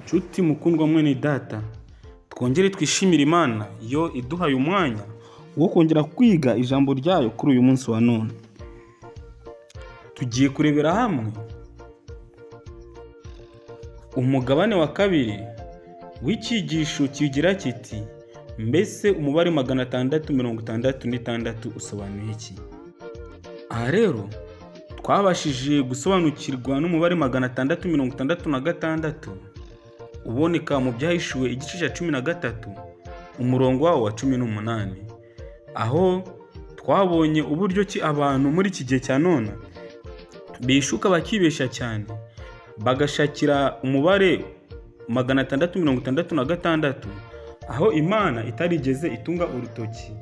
Nshuti mukundwa mwene data, twongere twishimire Imana yo iduhaye umwanya wo kongera kwiga ijambo ryayo kuri uyu munsi wa none. Tugiye kurebera hamwe umugabane wa kabiri w'icyigisho kigira kiti: "Mbese umubare 666 usobanuye iki?" Aha rero twabashije gusobanukirwa n'umubare 666 uboneka mu Byahishuwe igice cya 13, umurongo wawo wa 18, aho twabonye uburyo ki abantu muri iki gihe cya none bishuka, bakibeshya cyane, bagashakira umubare 666 aho Imana itarigeze itunga urutoki,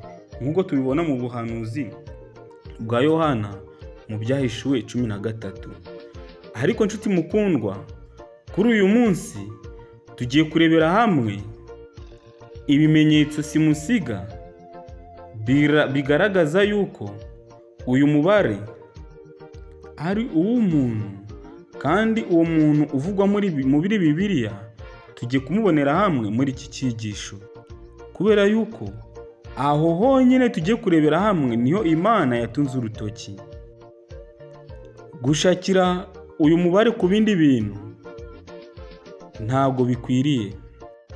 nk'uko tubibona mu buhanuzi bwa Yohana mu Byahishuwe 13. Ariko nshuti mukundwa, kuri uyu munsi tugiye kurebera hamwe ibimenyetso simusiga bigaragaza yuko uyu mubare ari uw'umuntu, kandi uwo muntu uvugwa muri Bibiliya tugiye kumubonera hamwe muri iki cyigisho, kubera yuko aho honyine tugiye kurebera hamwe niho Imana yatunze urutoki. Gushakira uyu mubare ku bindi bintu ntabwo bikwiriye.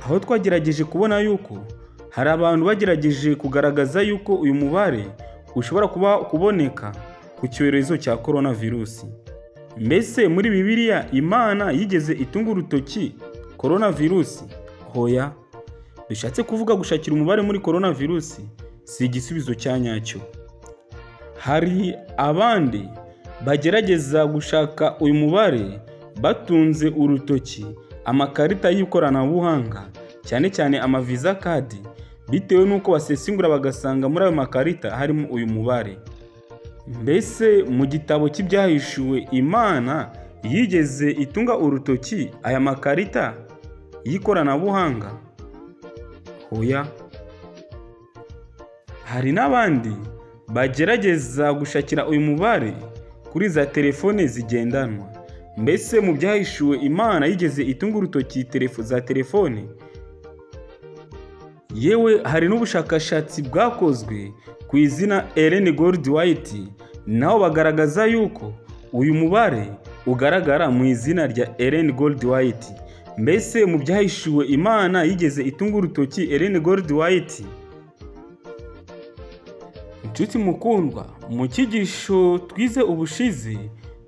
Aho twagerageje kubona yuko hari abantu bagerageje kugaragaza yuko uyu mubare ushobora kuba kuboneka ku cyorezo cya korona virusi. Mbese muri Bibiliya Imana yigeze itunga urutoki korona virusi? Hoya. Bishatse kuvuga, gushakira umubare muri korona virusi si igisubizo cya nyacyo. Hari abandi bagerageza gushaka uyu mubare batunze urutoki amakarita y'ikoranabuhanga, cyane cyane ama Visa card, bitewe n'uko basesengura bagasanga muri ayo makarita harimo uyu mubare. Mbese mu gitabo cy'Ibyahishuwe Imana yigeze itunga urutoki aya makarita y'ikoranabuhanga? Hoya. Hari n'abandi bagerageza gushakira uyu mubare kuri za telefone zigendanwa. Mbese mu Byahishuwe Imana yigeze itunga urutoki za telefone? Yewe, hari n'ubushakashatsi bwakozwe ku izina Ellen Gould White, naho bagaragaza yuko uyu mubare ugaragara mu izina rya Ellen Gould White. Mbese mu Byahishuwe Imana yigeze itunga urutoki Ellen Gould White? Inshuti mukundwa, mu cyigisho twize ubushize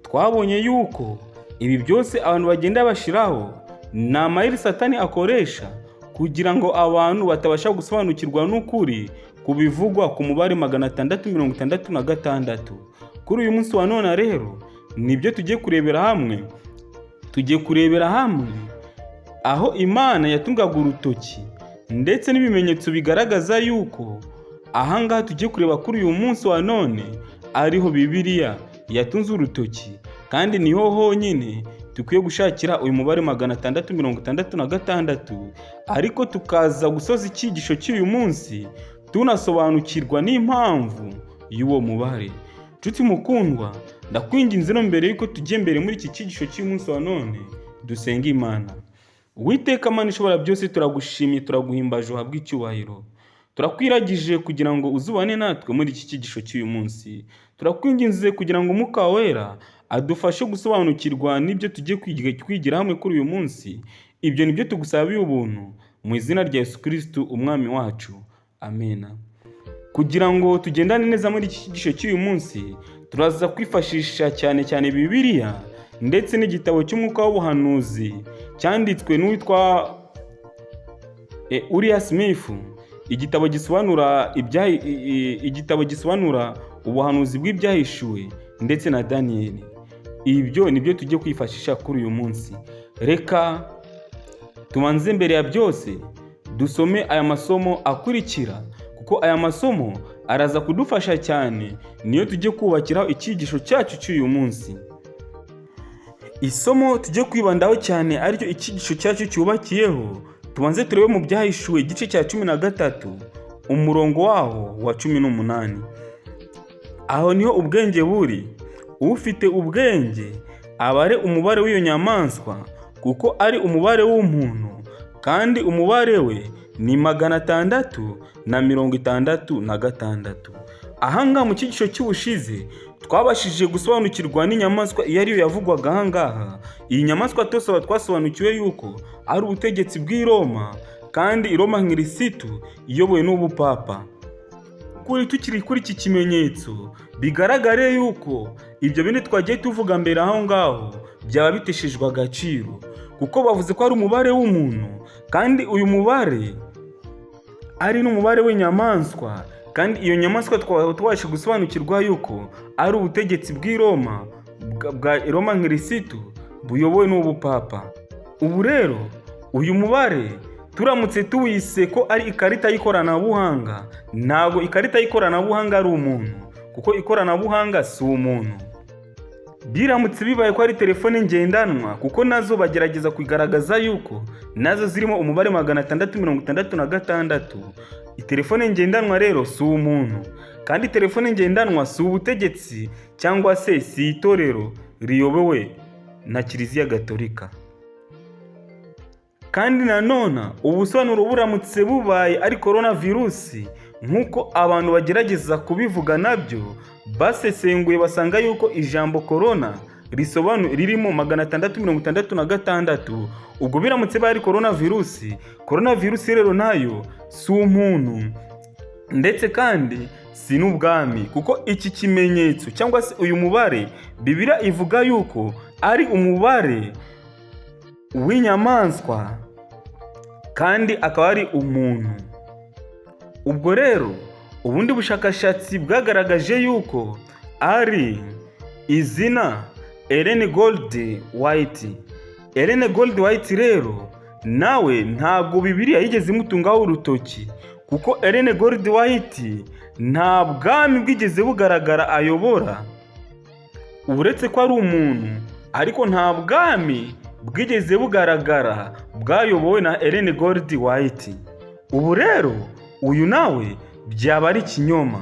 twabonye yuko ibi byose abantu bagenda bashyiraho ni amayeri Satani akoresha kugira ngo abantu batabasha gusobanukirwa n'ukuri ku bivugwa ku mubare 666. Kuri uyu munsi wa none rero nibyo tugiye kurebera hamwe. Tugiye kurebera hamwe aho Imana yatungaga urutoki ndetse n'ibimenyetso bigaragaza yuko ahangaha tugiye kureba kuri uyu munsi wa none ariho Bibiliya yatunze urutoki, kandi niho honyine dukwiye gushakira uyu mubare 666. Ariko tukaza gusoza icyigisho cy'uyu munsi tunasobanukirwa n'impamvu y'uwo mubare. Nshuti mukundwa, ndakwinginze no mbere y'uko tujya mbere muri iki cyigisho cy'uyu munsi wa none, dusenga Imana. Uwiteka Mana ishobora byose, turagushimye, turaguhimbaje, uhabwe icyubahiro. Turakwiragije kugira ngo uzubane natwe muri iki cyigisho cy'uyu munsi. Turakwinginze kugira ngo Umwuka Wera adufashe gusobanukirwa n'ibyo tugiye kwigira hamwe kuri uyu munsi. Ibyo nibyo tugusabiye ubuntu mu izina rya Yesu Kristu Umwami wacu, amena. Kugira ngo tugendane neza muri iki cyigisho cy'uyu munsi, turaza kwifashisha cyane cyane Bibiliya ndetse n'igitabo cy'Umwuka w'Ubuhanuzi cyanditswe n'uwitwa Uriya Smith, igitabo gisobanura ubuhanuzi bw'Ibyahishuwe ndetse na Daniyeli. Ibyo nibyo tugiye kwifashisha kuri uyu munsi. Reka tubanze mbere ya byose dusome aya masomo akurikira, kuko aya masomo araza kudufasha cyane, niyo tugiye kubakiraho icyigisho cyacu cy'uyu munsi. Isomo tujye kwibandaho cyane, ariryo icyigisho cyacu cyubakiyeho, tubanze turebe mu Byahishuwe igice cya 13, umurongo waho wa 18. Aho niho ubwenge buri. Ufite ubwenge abare umubare w'iyo nyamaswa, kuko ari umubare w'umuntu, kandi umubare we ni 666. Ahangaha mu cyigisho cy'ubushize twabashije gusobanukirwa n'inyamaswa iyo ariyo yavugwaga ahangaha. Iyi nyamaswa twese twasobanukiwe yuko ari ubutegetsi bw'i Roma, kandi i Roma nkirisitu iyobowe n'ubupapa. Kuri tukiri kuri iki kimenyetso, bigaragare yuko ibyo bindi twagiye tuvuga mbere aho ngaho byaba biteshejwe agaciro, kuko bavuze ko ari umubare w'umuntu, kandi uyu mubare ari n'umubare w'inyamaswa, kandi iyo nyamaswa twaba tubasha gusobanukirwa yuko ari ubutegetsi bw'i Roma bwa Roma nkirisitu buyobowe n'ubupapa. Ubu rero uyu mubare turamutse tuwise ko ari ikarita y'ikoranabuhanga, ntabwo ikarita y'ikoranabuhanga ari umuntu, kuko ikoranabuhanga si umuntu. Biramutse bibaye ko ari telefone ngendanwa, kuko nazo bagerageza kugaragaza yuko nazo zirimo umubare 666, telefone ngendanwa rero si umuntu, kandi telefone ngendanwa si ubutegetsi cyangwa se si itorero riyobowe na Kiliziya Gatolika. Kandi nanone ubusobanuro buramutse bubaye ari korona virusi nk'uko abantu bagerageza kubivuga, nabyo basesenguye basanga yuko ijambo korona risobanuye ririmo 666. Ubwo biramutse bari korona virusi, korona virusi rero nayo si umuntu, ndetse kandi si n'ubwami, kuko iki kimenyetso cyangwa se uyu mubare Bibiliya ivuga yuko ari umubare w'inyamaswa kandi akaba ari umuntu. Ubwo rero ubundi bushakashatsi bwagaragaje yuko ari izina Ellen Gold White. Ellen Gold White rero nawe ntabwo Bibiliya yigeze imutungaho urutoki, kuko Ellen Gold White nta bwami bwigeze bugaragara ayobora, uretse ko ari umuntu, ariko nta bwami bwigeze bugaragara bwayobowe na Ellen Gold White. Ubu rero uyu nawe byaba ari ikinyoma,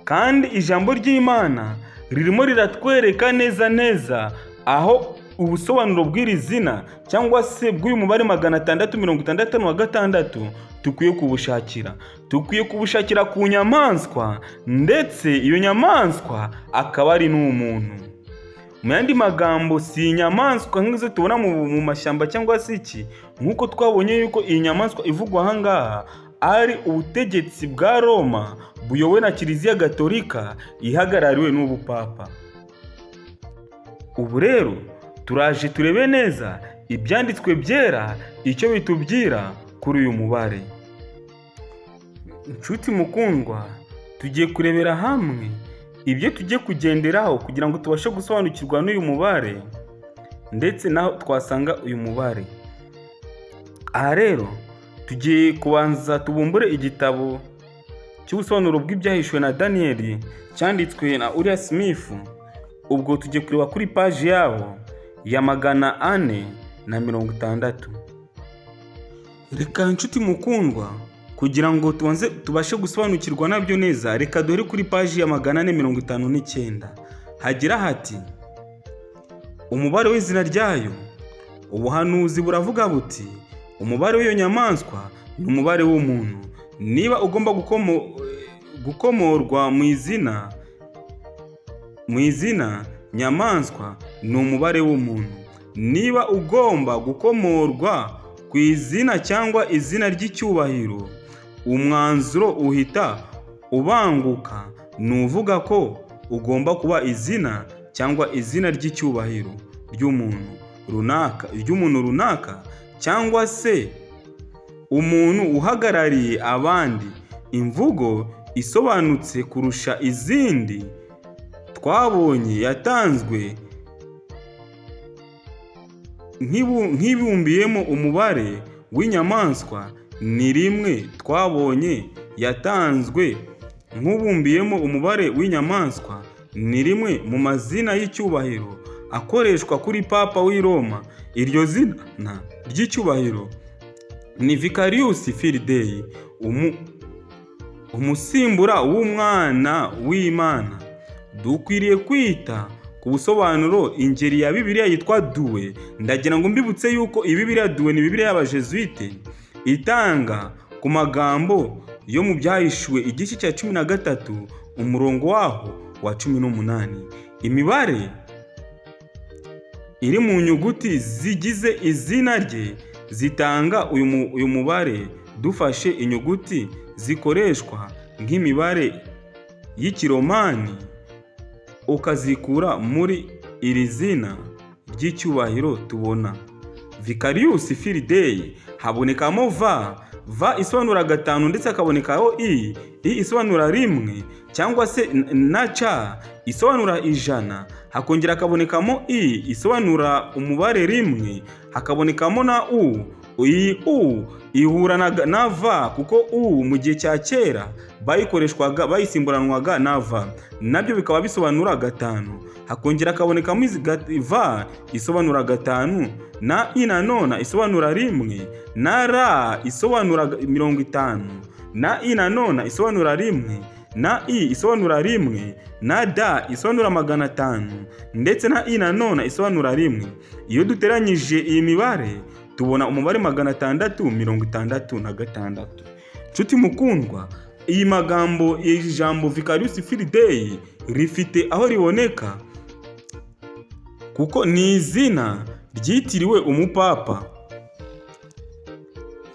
kandi ijambo ry'Imana ririmo riratwereka neza neza aho ubusobanuro bw'iri zina cyangwa se bw'uyu mubare 666 dukwiye kubushakira. Dukwiye kubushakira ku nyamaswa, ndetse iyo nyamaswa akaba ari n'umuntu. Mu yandi magambo, si inyamaswa nk'izo tubona mu mashyamba cyangwa se iki, nk'uko twabonye yuko iyi nyamaswa ivugwa aha ngaha ari ubutegetsi bwa Roma buyobowe na Kiliziya Gatolika ihagarariwe n'ubupapa. Ubu rero turaje turebe neza ibyanditswe byera icyo bitubwira kuri uyu mubare. Inshuti mukundwa, tugiye kurebera hamwe ibyo tugiye kugenderaho kugira ngo tubashe gusobanukirwa n'uyu mubare, ndetse n'aho twasanga uyu mubare. Aha rero tugiye kubanza tubumbure igitabo cy'ubusobanuro bw'ibyahishwe na Daniyeli cyanditswe na Uriya Smith. Ubwo tugiye kureba kuri paji yabo ya 460. Reka inshuti mukundwa, kugira ngo tubanze tubashe gusobanukirwa nabyo neza, reka duhere kuri paji ya 459. Hagira hati: umubare w'izina ryayo. Ubuhanuzi buravuga buti: umubare w'iyo nyamaswa ni umubare w'umuntu. Niba ugomba gukomorwa mu izina nyamaswa, ni umubare w'umuntu. Niba ugomba gukomorwa ku izina cyangwa izina ry'icyubahiro, umwanzuro uhita ubanguka, ni uvuga ko ugomba kuba izina cyangwa izina ry'icyubahiro ry'umuntu runaka cyangwa se umuntu uhagarariye abandi. Imvugo isobanutse kurusha izindi twabonye yatanzwe nk'ibumbiyemo umubare w'inyamaswa ni rimwe twabonye yatanzwe nk'ubumbiyemo umubare w'inyamaswa ni rimwe mu mazina y'icyubahiro akoreshwa kuri Papa w'i Roma. Iryo zina ry'icyubahiro ni Vicarius Filii, umusimbura w'umwana w'Imana. Dukwiriye kwita ku Ku busobanuro ingeri ya Bibiliya yitwa Douay, ndagira ngo mbibutse yuko iyi Bibiliya Douay ni Bibiliya y'Abajesuite itanga ku magambo yo mu Byahishuwe igice cya 13, umurongo waho wa 18. Imibare iri mu nyuguti zigize izina rye zitanga uyu mubare. Dufashe inyuguti zikoreshwa nk'imibare y'ikiromani ukazikura muri iri zina ry'icyubahiro, tubona Vicarius Filii Dei. Habonekamo V, V isobanura gatanu, ndetse hakabonekaho I, I isobanura rimwe cyangwa se na C isobanura 100, hakongera hakabonekamo I isobanura umubare rimwe, hakabonekamo na U. Iyi U ihura na V kuko U mu gihe cya kera bayikoreshwaga, bayisimburanwaga na V, nabyo bikaba bisobanura gatanu. Hakongera hakabonekamo V isobanura gatanu, na I nanone isobanura rimwe, na R isobanura 50, na I nanone isobanura rimwe, na I isobanura rimwe, na D isobanura 500, ndetse na I nanone isobanura rimwe. Iyo duteranyije iyi mibare tubona umubare 666. Nshuti mukundwa, iyi magambo, iri jambo Vicarius Filii Dei rifite aho riboneka kuko ni izina ryitiriwe umupapa.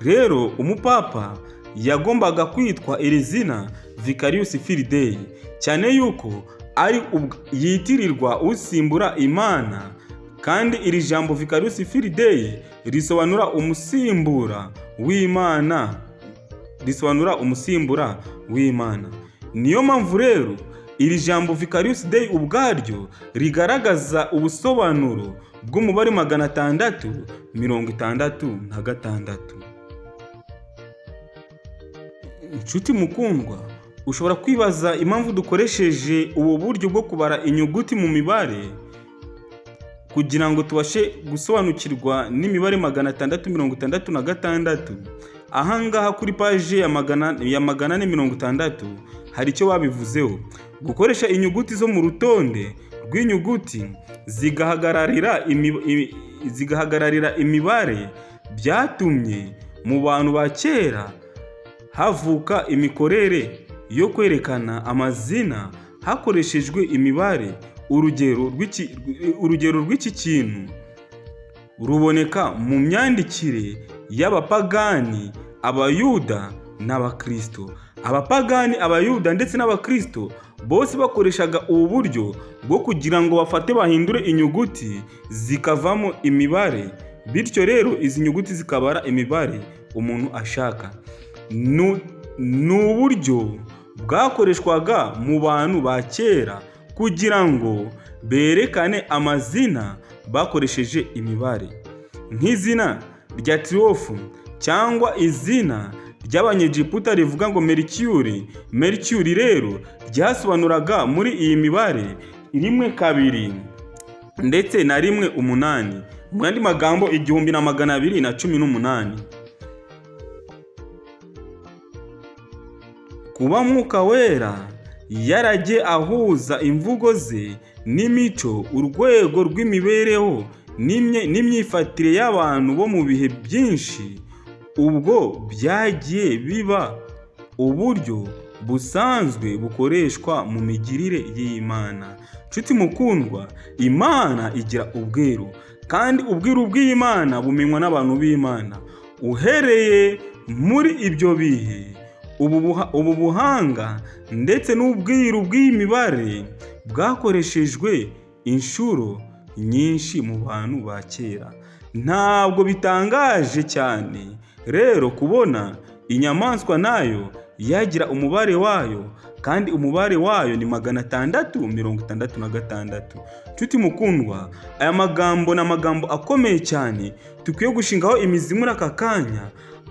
Rero umupapa yagombaga kwitwa iri zina Vicarius Filii Dei, cyane yuko ari yitirirwa usimbura Imana, kandi iri jambo Vicarius Filii Dei risobanura umusimbura w'Imana, risobanura umusimbura w'Imana. Niyo mpamvu rero iri jambo Vicarius Dei ubwaryo rigaragaza ubusobanuro bw'umubare 666. Inshuti mukundwa, ushobora kwibaza impamvu dukoresheje ubu buryo bwo kubara inyuguti mu mibare kugira ngo tubashe gusobanukirwa n'imibare 666. Ahangaha kuri paje ya 460 hari icyo babivuzeho. Gukoresha inyuguti zo mu rutonde rw'inyuguti zigahagararira imibare byatumye mu bantu ba kera havuka imikorere yo kwerekana amazina hakoreshejwe imibare. Urugero rw'iki kintu ruboneka mu myandikire y'abapagani, Abayuda n'Abakristo. Abapagani, Abayuda ndetse n'Abakristo bose bakoreshaga ubu buryo bwo kugira ngo bafate bahindure inyuguti zikavamo imibare, bityo rero izi nyuguti zikabara imibare umuntu ashaka. Ni uburyo bwakoreshwaga mu bantu ba kera kugira ngo berekane amazina bakoresheje imibare, nk'izina rya Tiriyofu cyangwa izina ry'Abanyegiputa rivuga ngo Merikiyuri. Merikiyuri rero ryasobanuraga muri iyi mibare rimwe, kabiri ndetse na rimwe umunani, mu yandi magambo 1218. Kuba Mwuka Wera yaragiye ahuza imvugo ze n'imico, urwego rw'imibereho n'imyifatire y'abantu bo mu bihe byinshi, ubwo byagiye biba uburyo busanzwe bukoreshwa mu migirire y'Imana. Nshuti mukundwa, Imana igira ubwiru, kandi ubwiru bw'Imana bumenywa n'abantu b'Imana. Uhereye muri ibyo bihe, ubu buhanga ndetse n'ubwiru bw'imibare bwakoreshejwe inshuro nyinshi mu bantu ba kera. Ntabwo bitangaje cyane rero kubona inyamaswa nayo yagira umubare wayo, kandi umubare wayo ni 666. Nshuti mukundwa, aya magambo ni amagambo akomeye cyane dukwiye gushingaho imizi muri aka kanya.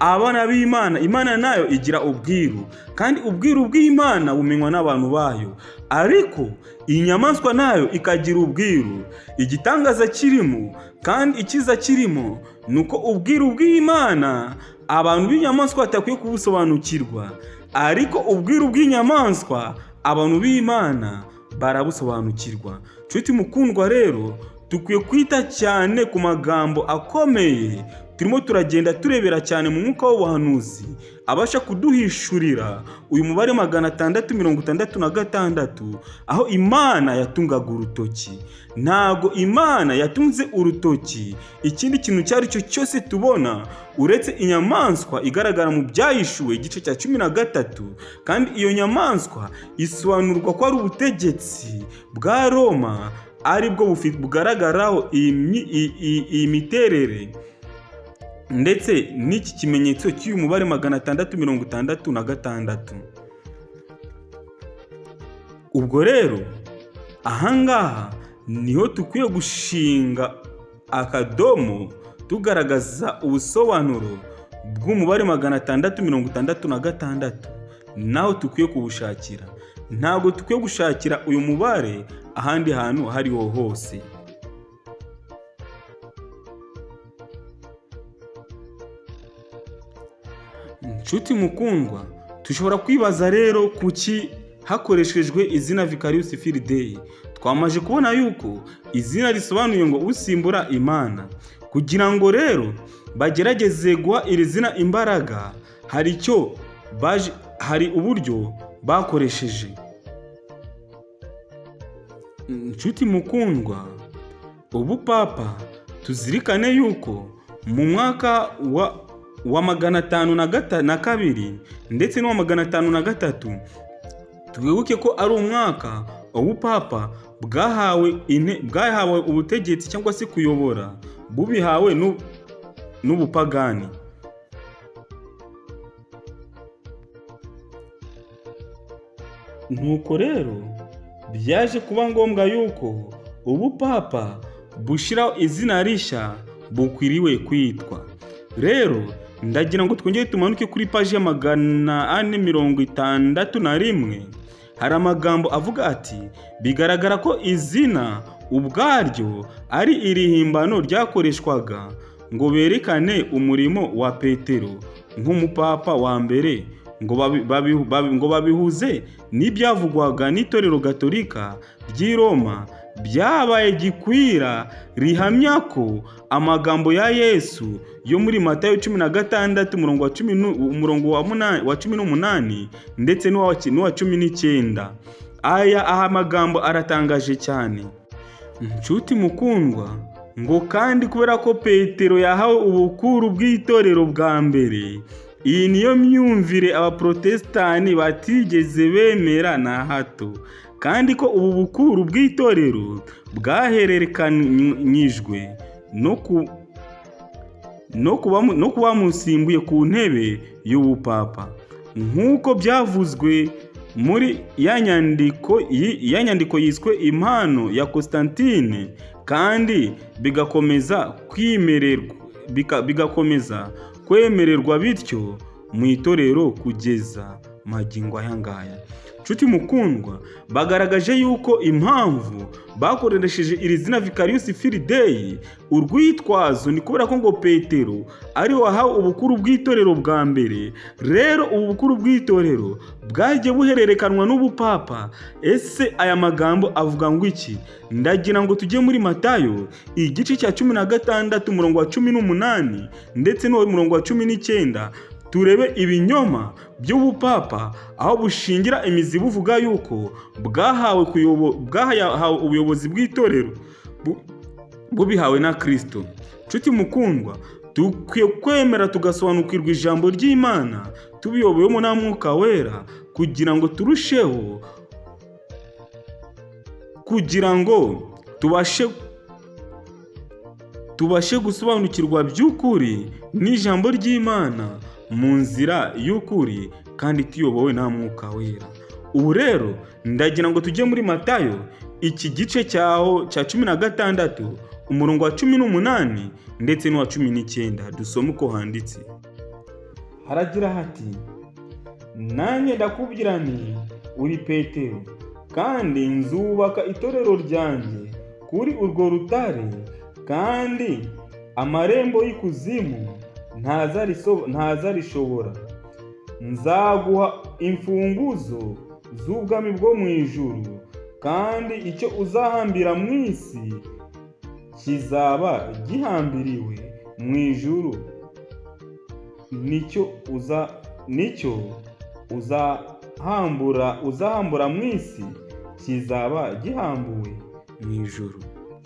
Abana b'Imana, Imana nayo igira ubwiru, kandi ubwiru bw'Imana bumenywa n'abantu bayo, ariko iyi nyamaswa nayo ikagira ubwiru. Igitangaza kirimo kandi icyiza kirimo ni uko ubwiru bw'Imana abantu b'inyamaswa batakwiye kubusobanukirwa, ariko ubwiru bw'inyamaswa abantu b'Imana Barabusobanukirwa. Nshuti mukundwa, rero dukwiye kwita cyane ku magambo akomeye turimo turagenda turebera cyane mu mwuka w'ubuhanuzi, abasha kuduhishurira uyu mubare 666, aho Imana yatungaga urutoki. Ntago Imana yatunze urutoki ikindi kintu icyo ari cyo cyose tubona uretse inyamaswa igaragara mu Byahishuwe igice cya 13, kandi iyo nyamaswa isobanurwa ko ari ubutegetsi bwa Roma, aribwo bugaragaraho iyi miterere ndetse n'iki kimenyetso cy'uyu mubare 666. Ubwo rero ahangaha niho dukwiye gushinga akadomo tugaragaza ubusobanuro bw'umubare 666, naho dukwiye kubushakira. Ntabwo dukwiye gushakira uyu mubare ahandi hantu aho ariho hose. Nshuti mukundwa, dushobora kwibaza rero kuki hakoreshejwe izina Vicarius Filii Dei. Twamaze kubona yuko izina risobanuye ngo usimbura Imana. Kugira ngo rero bagerageze guha iri zina imbaraga, hari uburyo bakoresheje. Nshuti mukundwa, ubupapa tuzirikane yuko mu mwaka wa 502 ndetse n'uwa 503, twibuke ko ari umwaka ubupapa bwahawe ubutegetsi cyangwa se kuyobora bubihawe n'ubupagani. Nuko rero byaje kuba ngombwa yuko ubupapa bushyiraho izina rishya bukwiriwe kwitwa. Rero ndagira ngo twongere tumanuke kuri paji ya 461. Hari amagambo avuga ati: bigaragara ko izina ubwaryo ari irihimbano ryakoreshwaga ngo berekane umurimo wa Petero nk'umupapa wa mbere, ngo babihuze n'ibyavugwaga n'itorero Gatolika ry'i Roma byabaye gikwira, rihamya ko amagambo ya Yesu yo muri Matayo 16 umurongo wa 18 ndetse n'uwa 19. Aya magambo aratangaje cyane. Nshuti mukundwa, ngo kandi kubera ko Petero yahawe ubukuru bw'itorero bwa mbere, iyi niyo myumvire abaprotestani batigeze bemera na hato, kandi ko ubu bukuru bw'itorero bwahererekanyijwe no kuba musimbuye ku ntebe y'ubupapa, nk'uko byavuzwe muri ya nyandiko yiswe impano ya Constantine, kandi bigakomeza kwemererwa bityo mu itorero kugeza magingo aya ngaya. Nshuti mukundwa, bagaragaje yuko impamvu bakoresheje iri zina Vicarius Filii Dei urwitwazo ni kubera ko ngo Petero ari wahawe ubukuru bw'itorero bwa mbere. Rero ubu bukuru bw'itorero bwagiye buhererekanwa n'ubupapa. Ese aya magambo avuga ngo iki? Ndagira ngo tujye muri Matayo igice cya 16 umurongo wa 18 ndetse n'umurongo wa 19, turebe ibinyoma by'ubupapa aho bushingira imizi buvuga yuko bwahawe ubuyobozi bw'itorero bubihawe na Kristo. Nshuti mukundwa, dukwiye kwemera tugasobanukirwa ijambo ry'Imana tubiyobowemo na Mwuka Wera, kugira ngo turusheho, kugira ngo tubashe gusobanukirwa by'ukuri n'ijambo ry'Imana mu nzira y'ukuri kandi tuyobowe na Mwuka Wera. Ubu rero ndagira ngo tujye muri Matayo iki gice cyaho cya 16 umurongo wa 18 ndetse n'uwa 19, dusome uko handitse. Haragira hati: nanjye ndakubwira nti uri Petero, kandi nzubaka itorero ryanjye kuri urwo rutare, kandi amarembo y'ikuzimu ntazarishobora. Nzaguha imfunguzo z'ubwami bwo mu ijuru, Kandi icyo uzahambira mu isi kizaba gihambiriwe mu ijuru, nicyo uzahambura mu isi kizaba gihambuwe mu ijuru.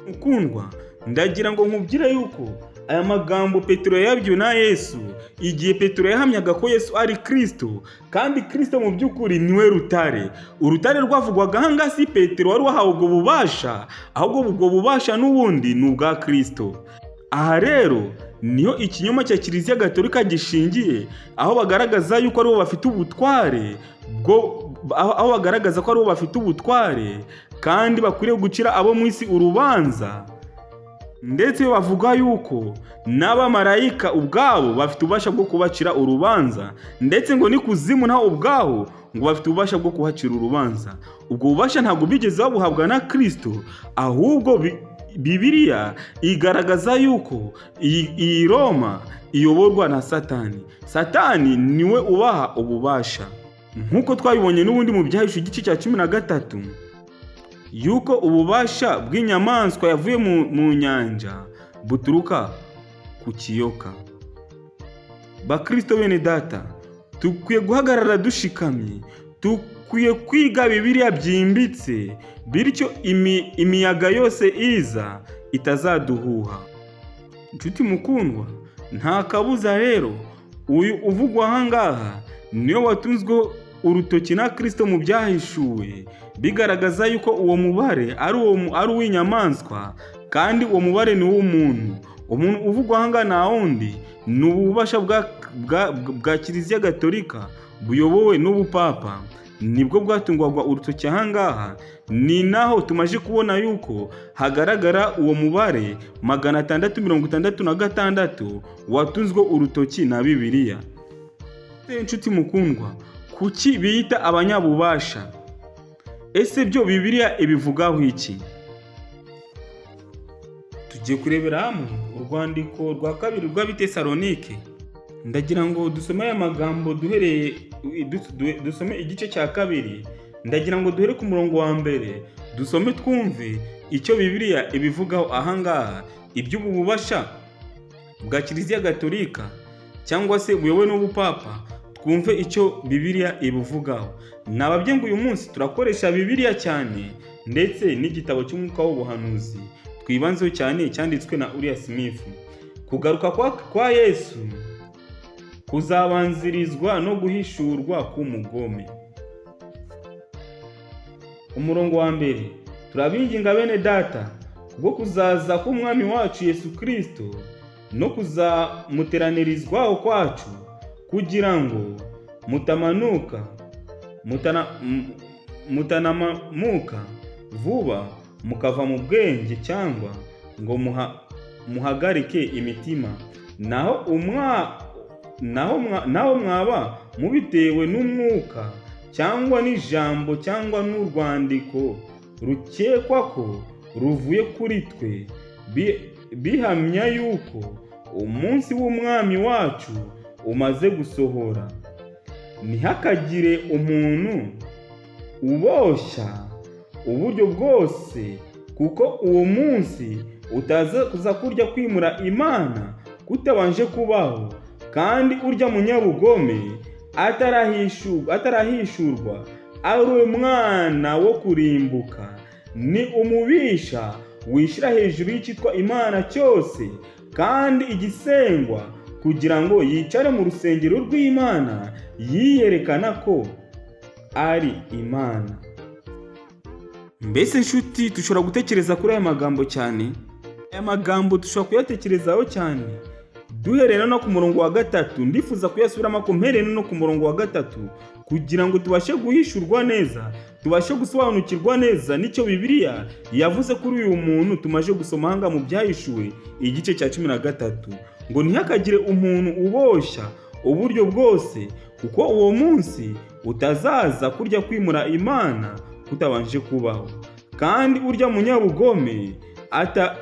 Mukundwa, ndagira ngo nkubwire yuko aya magambo Petero yabwiwe na Yesu igihe Petero yahamyaga ko Yesu ari Kristo, kandi Kristo mu by'ukuri niwe rutare. Urutare rwavugwaga aha ngaha si Petero wari wahawe ubwo bubasha, ahubwo ubwo bubasha n'ubundi ni ubwa Kristo. Aha rero niho ikinyoma cya Kiliziya Gatolika gishingiye, aho bagaragaza yuko aribo bafite ubutware bwo aho bagaragaza ko aribo bafite ubutware kandi bakwiriye gucira abo mu isi urubanza, ndetse bavuga yuko n'abamarayika ubwabo bafite ububasha bwo kubacira urubanza, ndetse ngo n'ikuzimu naho ubwaho ngo bafite ububasha bwo kuhacira urubanza. Ubwo bubasha ntabwo bigeze babuhabwa na Kristo, ahubwo Bibiliya igaragaza yuko iyi Roma iyoborwa na Satani. Satani niwe ubaha ububasha, nk'uko twabibonye n'ubundi mu Byahishuwe igice cya 13, yuko ububasha bw'inyamaswa yavuye mu nyanja buturuka ku kiyoka. Bakristo bene data, dukwiye guhagarara dushikamye, dukwiye kwiga Bibiliya byimbitse, bityo imiyaga yose iza itazaduhuha. Inshuti mukundwa, nta kabuza rero uyu uvugwa aha ngaha niwe watunzweho urutoki na Kristo mu Byahishuwe, bigaragaza yuko uwo mubare ari uw'inyamaswa, kandi uwo mubare ni uw'umuntu. Umuntu uvugwa aha ngaha nta wundi, ni ububasha bwa Kiliziya Gatolika buyobowe n'ubupapa, nibwo bwatungwaga urutoki aha ngaha. Ni naho tumaze kubona yuko hagaragara uwo mubare 666 watunzwe urutoki na Bibiliya. Inshuti mukundwa, kuki biyita abanyabubasha? Ese byo Bibiliya ibivugaho iki? Tugiye kurebera hamwe urwandiko rwa kabiri rw'Abitesalonike. Ndagira ngo dusome aya magambo duhereye dusome igice cya kabiri. Ndagira ngo duhere ku murongo wa mbere, dusome twumve icyo Bibiliya ibivugaho aha ngaha, iby'ubu bubasha bwa Kiliziya Gatolika cyangwa se buyobowe n'ubupapa, twumve icyo Bibiliya ibivugaho. Nababwiye ngo uyu munsi turakoresha Bibiliya cyane, ndetse n'igitabo cy'umwuka w'ubuhanuzi twibanzeho cyane cyanditswe na Uriya Smith. Kugaruka kwa Yesu kuzabanzirizwa no guhishurwa k'umugome. Umurongo wa mbere: turabinginga bene data, kubwo kuzaza k'Umwami wacu Yesu Kristo no kuzamuteranirizwaho kwacu, kugira ngo mutanamamuka vuba mukava mu bwenge, cyangwa ngo muhagarike imitima, naho mwaba mubitewe n'umwuka cyangwa n'ijambo cyangwa n'urwandiko rukekwa ko ruvuye kuri twe, bihamya yuko umunsi w'Umwami wacu umaze gusohora. Ntihakagire umuntu uboshya uburyo bwose, kuko uwo munsi utaza kuza kurya kwimura Imana kutabanje kubaho, kandi urya munyabugome atarahishurwa, ari we mwana wo kurimbuka. Ni umubisha wishyira hejuru y'icyitwa Imana cyose kandi igisengwa, kugira ngo yicare mu rusengero rw'Imana yiyerekana ko ari Imana. Mbese nshuti, dushobora gutekereza kuri aya magambo cyane. Aya magambo dushobora kuyatekerezaho cyane duhereye no ku murongo wa gatatu. Ndifuza kuyasubiramo ko mpereye no ku murongo wa gatatu, kugira ngo tubashe guhishurwa neza, tubashe gusobanukirwa neza n'icyo Bibiliya yavuze kuri uyu muntu tumaze gusoma aha ngaha mu Byahishuwe igice cya 13, ngo ntihakagire umuntu uboshya uburyo bwose, kuko uwo munsi utazaza kurya kwimura Imana kutabanje kubaho, kandi urya munyabugome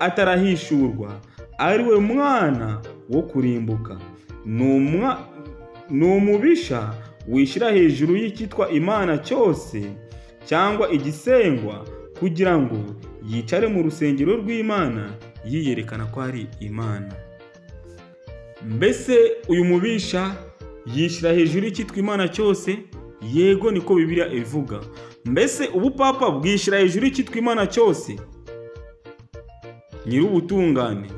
atarahishurwa, ari we mwana wo kurimbuka. Ni umubisha wishyira hejuru y'icyitwa Imana cyose cyangwa igisengwa, kugira ngo yicare mu rusengero rw'Imana yiyerekana ko ari Imana. Mbese uyu mubisha yishyira hejuru y'icyitwa Imana cyose? Yego, niko Bibiliya ivuga. Mbese ubupapa bwishyira hejuru y'icyitwa Imana cyose? Nyir'ubutungane.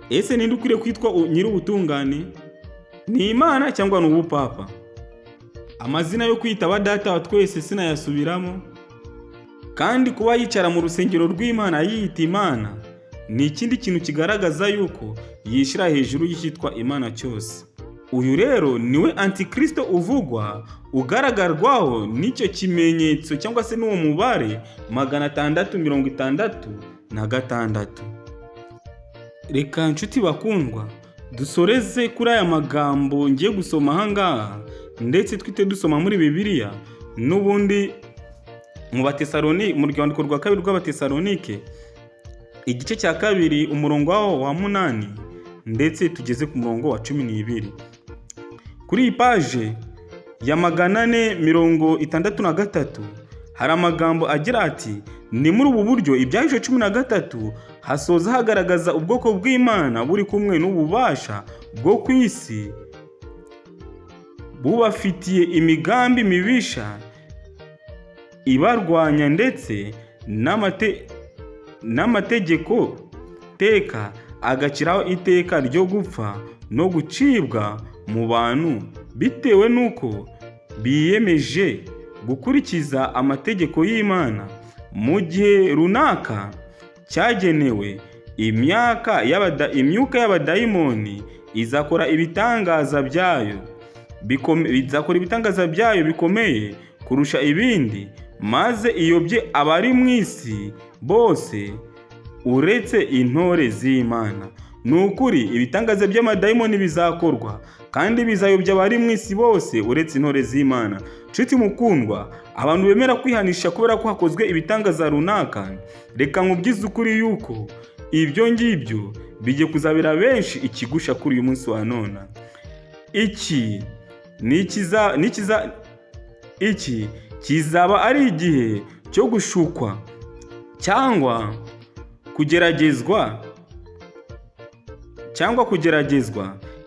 Ese ninde ukwiriye kwitwa nyir'ubutungane? Ni Imana cyangwa ni ubupapa? Amazina yo kwita aba data wa twese sinayasubiramo. Kandi kuba yicara mu rusengero rw'Imana yiyita Imana ni ikindi kintu kigaragaza yuko yishyira hejuru y'icyitwa Imana cyose. Uyu rero niwe antikristo uvugwa, ugaragarwaho n'icyo kimenyetso cyangwa se n'uwo mubare 666. Reka nshuti bakundwa, dusoreze kuri aya magambo ngiye gusoma aha ngaha, ndetse twite dusoma muri Bibiliya n'ubundi mu Batesaloni, mu rwandiko rwa kabiri rw'Abatesalonike, igice cya 2 umurongo wawo wa 8 ndetse tugeze ku murongo wa 12. Kuri iyi paje ya 463 hari amagambo agira ati: ni muri ubu buryo Ibyahishuwe 13 hasoza hagaragaza ubwoko bw'Imana buri kumwe n'ububasha bwo ku isi bubafitiye imigambi mibisha ibarwanya, ndetse n'amategeko teka agaciraho iteka ryo gupfa no gucibwa mu bantu bitewe n'uko biyemeje gukurikiza amategeko y'Imana mu gihe runaka cyagenewe. Imyuka y'abadayimoni izakora ibitangaza byayo izakora ibitangaza byayo bikomeye kurusha ibindi, maze iyobye abari mu isi bose uretse intore z'Imana. Ni ukuri ibitangaza by'amadayimoni bizakorwa kandi bizayobya abari mu isi bose uretse intore z'Imana. Nshuti mukundwa, abantu bemera kwihanisha kubera ko hakozwe ibitangaza runaka, reka nkubwize ukuri yuko ibyo ngibyo bigiye kuzabera benshi ikigusha kuri uyu munsi wa none. Iki iki kizaba ari igihe cyo gushukwa cyangwa kugeragezwa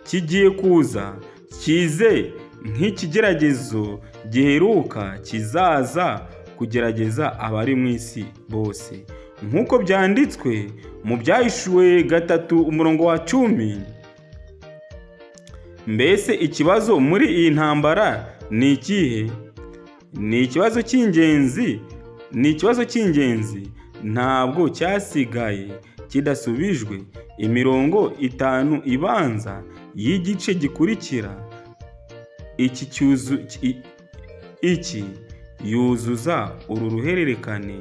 kigiye kuza, kize nk'ikigeragezo giheruka kizaza kugerageza abari mu isi bose, nk'uko byanditswe mu Byahishuwe 3 umurongo wa 10. Mbese ikibazo muri iyi ntambara ni ikihe? Ni ikibazo cy'ingenzi, ni ikibazo cy'ingenzi ntabwo cyasigaye kidasubijwe. Imirongo 5 ibanza y'igice gikurikira iki yuzuza uru ruhererekane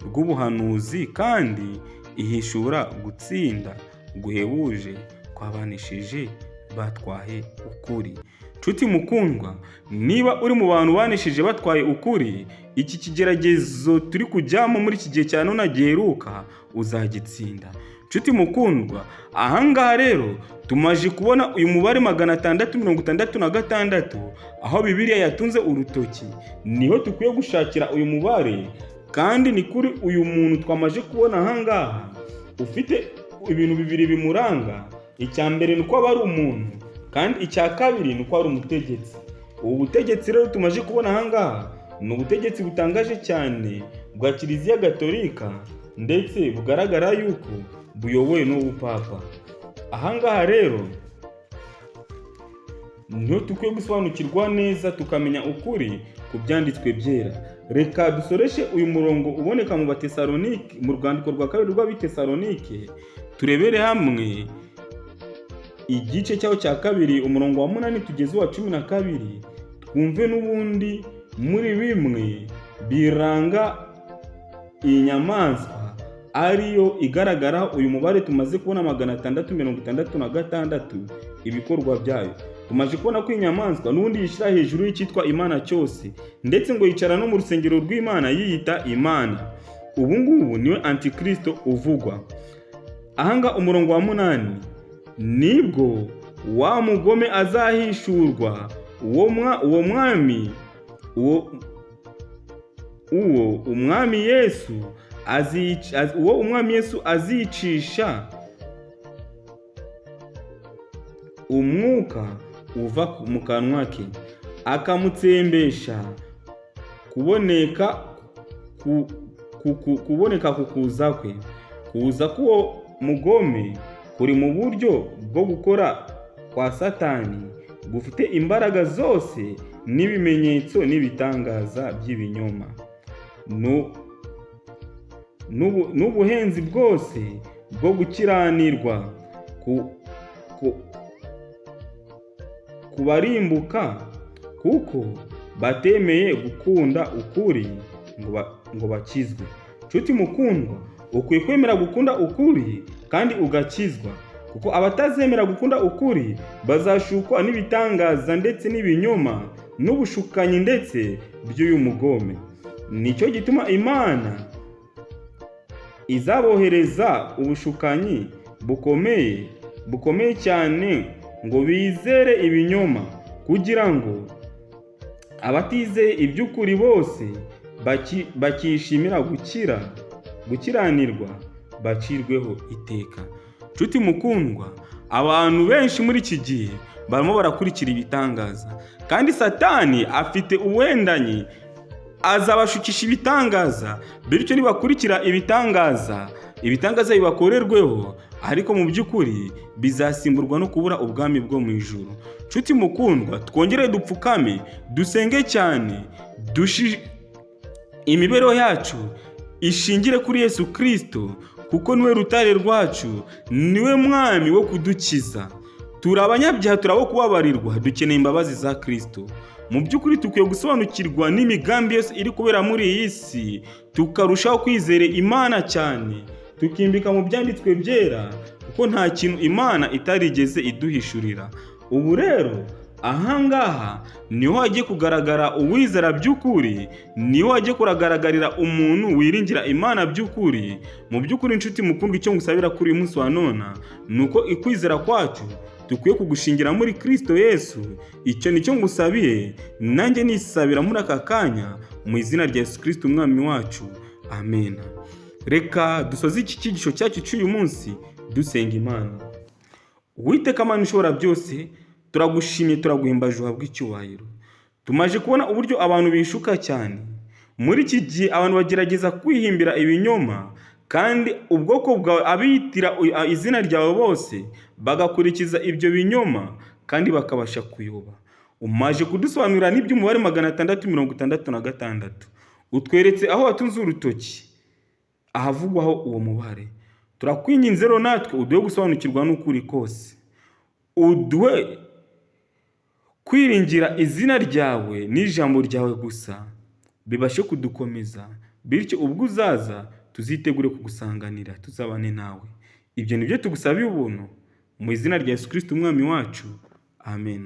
rw'ubuhanuzi kandi ihishura gutsinda guhebuje kwabanishije batwaye ukuri. Nshuti mukundwa, niba uri mu bantu banishije batwaye ukuri, iki kigeragezo turi kujyamo muri iki gihe cya none giheruka uzagitsinda. Nshuti mukundwa, ahangaha rero tumaje kubona uyu mubare 666, aho Bibiliya yatunze urutoki, niho dukwiye gushakira uyu mubare. Kandi ni kuri uyu muntu twamaje kubona ahangaha ufite ibintu bibiri bimuranga. Icya mbere ni uko aba ari umuntu, kandi icya kabiri ni uko ari umutegetsi. Ubu butegetsi rero tumaje kubona ahangaha ni ubutegetsi butangaje cyane bwa Kiliziya Gatolika, ndetse bugaragara yuko buyobowe n'ubupapa. Ahangaha rero niho dukwiye gusobanukirwa neza tukamenya ukuri ku byanditswe byera. Reka dusoreshe uyu murongo uboneka mu Batesalonike, mu rwandiko rwa kabiri rw'Abitesalonike, turebere hamwe igice cyaho cya 2 umurongo wa 8 tugeze uwa 12, twumve n'ubundi muri bimwe biranga iyi nyamaswa ariyo igaragara uyu mubare tumaze kubona 666, ibikorwa byayo. Tumaze kubona ko inyamaswa n'ubundi yishyira hejuru y'icyitwa Imana cyose, ndetse ngo yicara no mu rusengero rw'Imana yiyita Imana. Ubu ngubu niwe antikristo uvugwa. Ahanga umurongo wa 8, nibwo wa mugome azahishurwa, uwo mwami Uwo umwami Yesu uwo umwami Yesu azicisha umwuka uva mu kanwa ke, akamutsembesha kuboneka ku kuza kwe. Kuza k'uwo mugome kuri mu buryo bwo gukora kwa Satani gufite imbaraga zose n'ibimenyetso n'ibitangaza by'ibinyoma n'ubuhenzi bwose bwo gukiranirwa kubarimbuka, kuko batemeye gukunda ukuri ngo bakizwe. Nshuti mukundwa, ukwiye kwemera gukunda ukuri kandi ugakizwa, kuko abatazemera gukunda ukuri bazashukwa n'ibitangaza ndetse n'ibinyoma n'ubushukanyi ndetse by'uyu mugome. Nicyo gituma Imana izabohereza ubushukanyi bukomeye cyane ngo bizere ibinyoma, kugira ngo abatizeye iby'ukuri bose bakishimira gukiranirwa bacirweho iteka. Nshuti mukundwa, abantu benshi muri iki gihe barimo barakurikira ibitangaza, kandi Satani afite ubuhendanyi, azabashukisha ibitangaza, bityo nibakurikira ibitangaza, ibitangaza bibakorerweho, ariko mu by'ukuri bizasimburwa no kubura ubwami bwo mu ijuru. Nshuti mukundwa, twongere dupfukame, dusenge cyane, imibereho yacu ishingire kuri Yesu Kristo, kuko niwe rutare rwacu, niwe mwami wo kudukiza. Turi abanyabyaha, turi abo kubabarirwa, dukeneye imbabazi za Kristo. Mu by'ukuri dukwiye gusobanukirwa n'imigambi yose iri kubera muri iyi si, tukarushaho kwizera Imana cyane, tukimbika mu byanditswe byera, kuko nta kintu Imana itarigeze iduhishurira. Ubu rero ahangaha niho hagiye kugaragara uwizera by'ukuri, niho hagiye kugaragarira umuntu wiringira Imana by'ukuri. Mu by'ukuri inshuti mukundwa, icyo ngusabira kuri uyu munsi wa none ni uko ikwizera kwacu dukwiye kugushingira muri Kristo Yesu. Icyo nicyo ngusabiye, nanjye nisabira muri aka kanya mu izina rya Yesu Kristo umwami wacu, amen. Reka dusoze iki cyigisho cyacu cy'uyu munsi dusenga Imana. Uwiteka Mana ushobora byose, turagushimye, turaguhimbaje, uhabwe icyubahiro. Tumaze kubona uburyo abantu bishuka cyane muri iki gihe, abantu bagerageza kwihimbira ibinyoma, kandi ubwoko bwawe abitira izina ryawe bose bagakurikiza ibyo binyoma kandi bakabasha kuyoba. Umaze kudusobanurira n'iby'umubare 666, utweretse aho watunze urutoki ahavugwaho uwo mubare. Turakwinginze rero natwe uduhe gusobanukirwa n'ukuri kose, uduhe kwiringira izina ryawe n'ijambo ryawe gusa, bibashe kudukomeza, bityo ubwo uzaza tuzitegure kugusanganira, tuzabane nawe. Ibyo nibyo tugusabiye ubuntu mu izina rya Yesu Kristo umwami wacu, amen.